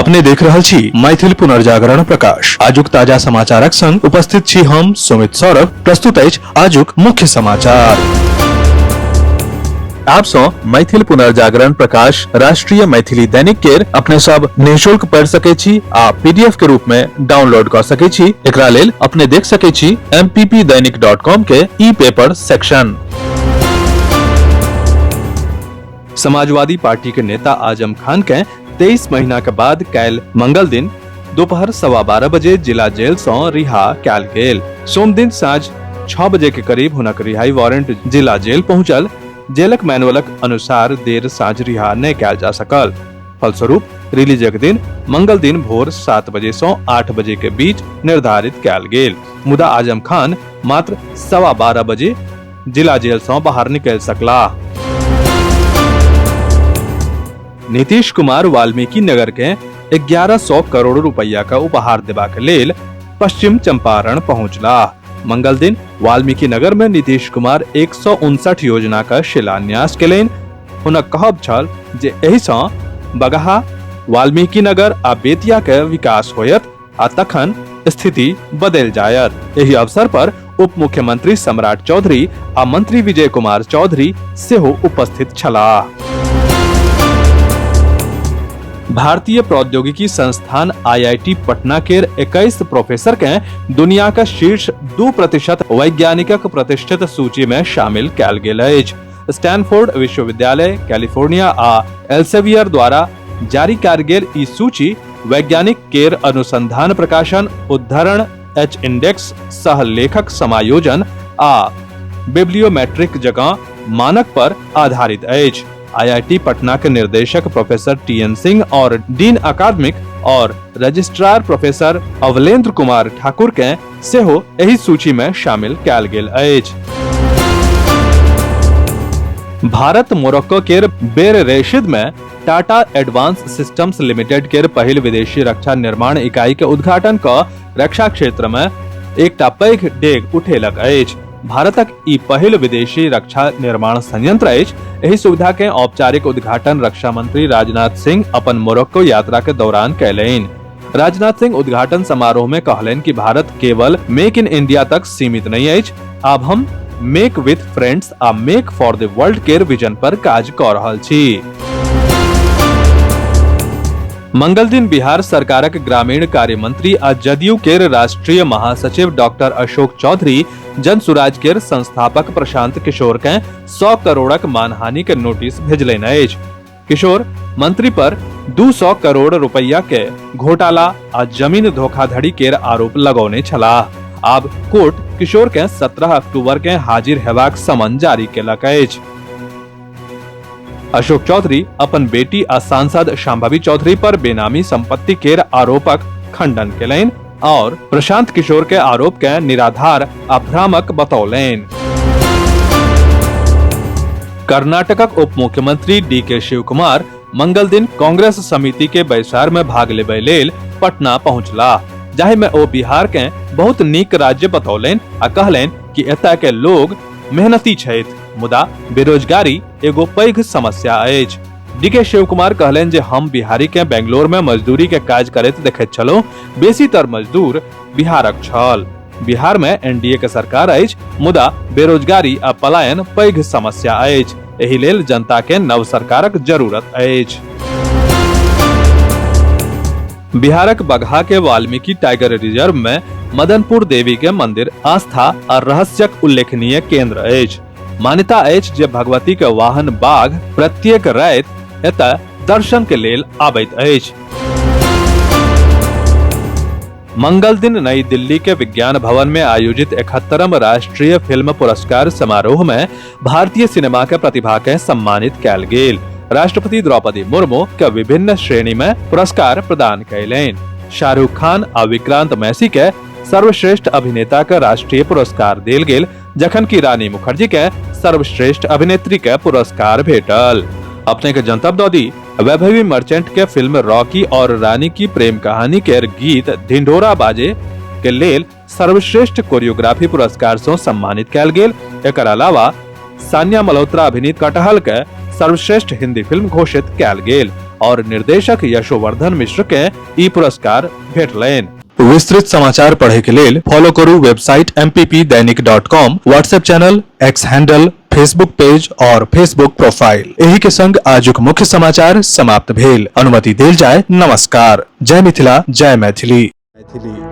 अपने देख रहल छी मैथिल पुनर्जागरण प्रकाश। आजुक ताजा समाचारक संग उपस्थित छी हम सुमित सौरभ। प्रस्तुत अछि आजुक मुख्य समाचार। आप सौ मैथिल पुनर्जागरण प्रकाश राष्ट्रीय मैथिली दैनिक केर अपने सब निःशुल्क पढ़ सके छी आ पीडीएफ के रूप में डाउनलोड कर सके छी। एकरा लेल अपने देख सके छी mppdainik.com के ई पेपर सेक्शन। समाजवादी पार्टी के नेता आजम खान के 23 महीना के बाद काल्हि मंगल दिन दोपहर 12:15 बजे जिला जेल सं रिहा कयल गेल। सोमदिन साँझ 6 बजे के करीब हुनक रिहाई वारंट जिला जेल पहुंचल। जेलक मैनुअलक अनुसार देर साँझ रिहा नहि कयल जा सकल। फलस्वरूप रिलीजक दिन मंगल दिन भोर 7 बजे सं 8 बजे के बीच निर्धारित कयल गेल, मुदा आजम खान मात्र 12:15 बजे जिला जेल सं बाहर निकलि सकलाह। नीतीश कुमार वाल्मीकि नगर के 1100 करोड़ रुपया का उपहार देबाक लेल पश्चिम चंपारण पहुंचलाह। मंगल दिन वाल्मीकि नगर में नीतीश कुमार 159 योजना का शिलान्यास केलनि। हुनक कहब छल जे एहि सं बगहा, वाल्मीकि नगर आ बेतिया के विकास होयत आ तखन स्थिति बदलि जायत। एहि अवसर पर उप मुख्यमंत्री सम्राट चौधरी आ मंत्री विजय कुमार चौधरी सेहो उपस्थित छलाह। भारतीय प्रौद्योगिकी संस्थान आईआईटी पटना केर 21 प्रोफेसर के दुनिया के शीर्ष 2% वैज्ञानिकक प्रतिष्ठित सूची में शामिल कयल गेल अछि। स्टैनफोर्ड विश्वविद्यालय, कैलिफोर्निया आ एल्सेवियर द्वारा जारी कयल गेल ई सूची वैज्ञानिक केर अनुसंधान प्रकाशन, उद्धरण, एच इंडेक्स, सह लेखक समायोजन आ बिब्लियोमेट्रिक जकां मानक पर आधारित अछि। आईआईटी पटना के निर्देशक प्रोफेसर टी एन सिंह और डीन अकादमिक और रजिस्ट्रार प्रोफेसर अवलेंद्र कुमार ठाकुर के सेहो एहि सूची में शामिल कयल गेल अछि। भारत मोरक्को केर बेर रेशिद में टाटा एडवांस सिस्टम्स लिमिटेड केर पहिल विदेशी रक्षा निर्माण इकाई के उद्घाटन क रक्षा क्षेत्र में एकटा पैघ डेग उठेलक अछि। भारतक ई पहिल विदेशी रक्षा निर्माण संयंत्र अछि। एहि सुविधा के औपचारिक उद्घाटन रक्षा मंत्री राजनाथ सिंह अपन मोरक्को यात्रा के दौरान कयलनि। राजनाथ सिंह उद्घाटन समारोह में कहलनि कि भारत केवल मेक इन इंडिया तक सीमित नहीं अछि, आब हम मेक विथ फ्रेंड्स आ मेक फॉर the world केर विजन पर काज क रहल छी। मंगल दिन बिहार सरकारक ग्रामीण कार्य मंत्री आ जदयू केर राष्ट्रीय महासचिव डॉक्टर अशोक चौधरी जन सुराज केर संस्थापक प्रशांत किशोर के 100 करोड़क मानहानि के नोटिस भेजलनि अछि। किशोर मंत्री पर 200 करोड़ रुपया के घोटाला आ जमीन धोखाधड़ी केर आरोप लगौने छलाह। आब कोर्ट किशोर के 17 अक्टूबर के हाजिर हेबाक समन जारी केलक अछि। अशोक चौधरी अपन बेटी आ सांसद शांभवी चौधरी पर बेनामी संपत्ति केर आरोपक खंडन केलनि और प्रशांत किशोर के आरोप के निराधार आ भ्रामक बतौलनि। कर्नाटकक उप मुख्यमंत्री डी के शिव कुमार मंगल दिन कांग्रेस समिति के बैसार में भाग लेबय लेल पटना पहुंचलाह, जाहि में ओ बिहार के बहुत नीक राज्य बतौलनि आ कहलनि कि एतय के लोग मेहनती छथि, मुदा बेरोजगारी एगो पैघ समस्या अछि। डी के शिव कुमार कहलनि जे हम बिहारी के बेंगलोर में मजदूरी के काज करैत देखैत छलहुं, बेसीतर मजदूर बिहारक छल। बिहार में एनडीए के सरकार अछि, मुदा बेरोजगारी आ पलायन पैघ समस्या अछि। एहि लेल जनता के नव सरकारक जरूरत अछि। बिहारक बगहा के वाल्मीकि टाइगर रिजर्व में मदनपुर देवी के मंदिर आस्था आ रहस्यक उल्लेखनीय केंद्र अछि। मान्यता अछि जे भगवती के वाहन बाघ प्रत्येक राति एतय दर्शन के लेल आबैत अछि। मंगल दिन नई दिल्ली के विज्ञान भवन में आयोजित 71 राष्ट्रीय फिल्म पुरस्कार समारोह में भारतीय सिनेमा के प्रतिभा के सम्मानित कयल गेल। राष्ट्रपति द्रौपदी मुर्मू के विभिन्न श्रेणी में पुरस्कार प्रदान कयलनि। शाहरुख खान आ विक्रांत मैसी के सर्वश्रेष्ठ अभिनेता के राष्ट्रीय पुरस्कार देल गेल, जखन कि रानी मुखर्जी के सर्वश्रेष्ठ अभिनेत्री के पुरस्कार भेटल। अपने के जनतब दऽ दी, वैभवी मर्चेंट के फिल्म रॉकी और रानी की प्रेम कहानी के गीत ढिंढोरा बाजे के लेल सर्वश्रेष्ठ कोरियोग्राफी पुरस्कार से सम्मानित कयल गेल। एकर अलावा सान्या मल्होत्रा अभिनीत कटहल के सर्वश्रेष्ठ हिंदी फिल्म घोषित कयल गेल। और निर्देशक यशोवर्धन मिश्र के ई पुरस्कार भेटलनि। विस्तृत समाचार पढ़े के लेल फॉलो करू website mppdainik.com, WhatsApp channel, X handle, Facebook page और फेसबुक प्रोफाइल। एही के संग आजुक मुख्य समाचार समाप्त भेल। अनुमति देल जाय। नमस्कार। जय मिथिला, जय मैथिली। मैथिली।